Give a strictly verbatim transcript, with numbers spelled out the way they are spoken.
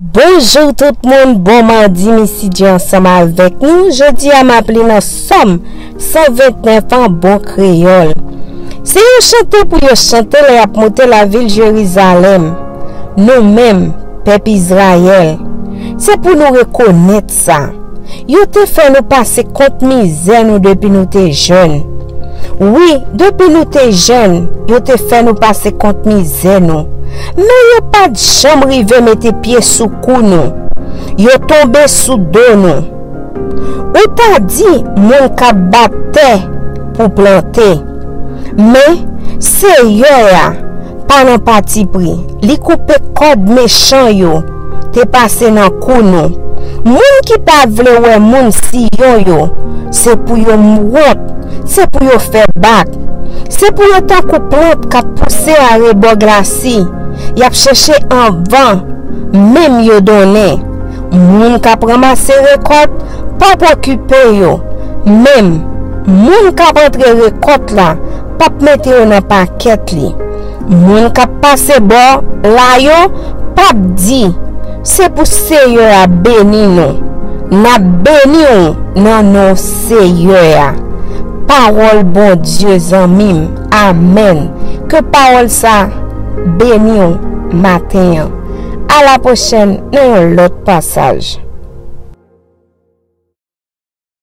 Bonjou tout moun, bon madi, Missy J ansanm avèk nou. Jodi a m ap li nan Sòm san ventnèf an bon kreyòl. Se yon chante pou yo chante lè y ap monte lavil Jerizalèm. Nou menm, pèp Izrayèl, se pou nou rekonèt sa. Yo te fè nou pase kont mizè nou depi nou te jèn. Wi, depi nou te jèn, yo te fè nou pase kont mizè nou. Men yo pa t janm rive mete pye sou kou nou. Yo tonbe sou do nou. Ou ta di moun k ap bat tè pou plante. Men, Seyè a pa nan patipri. Li koupe kòd mechan yo te pase nan kou nou. Moun ki pa vle wè moun Siyon yo, se pou yo wont, se pou yo fè bak. Se pou yo tankou plant k ap pouse arebò glasi. Y ap chèche anvan menm yo donnen. Moun k ap ranmase rekòt p ap okipe yo. Menm moun k ap antre rekòt la p ap mete yo nan pakèt li. Moun k ap pase bò la yo p ap di, "Se pou Seyè a beni nou." N ap beni w nan non Seyè a. Pawòl Bondye, zanmi m. Amèn. Ke pawòl sa beni w maten an. A la pwochèn nan yon lòt pasaj.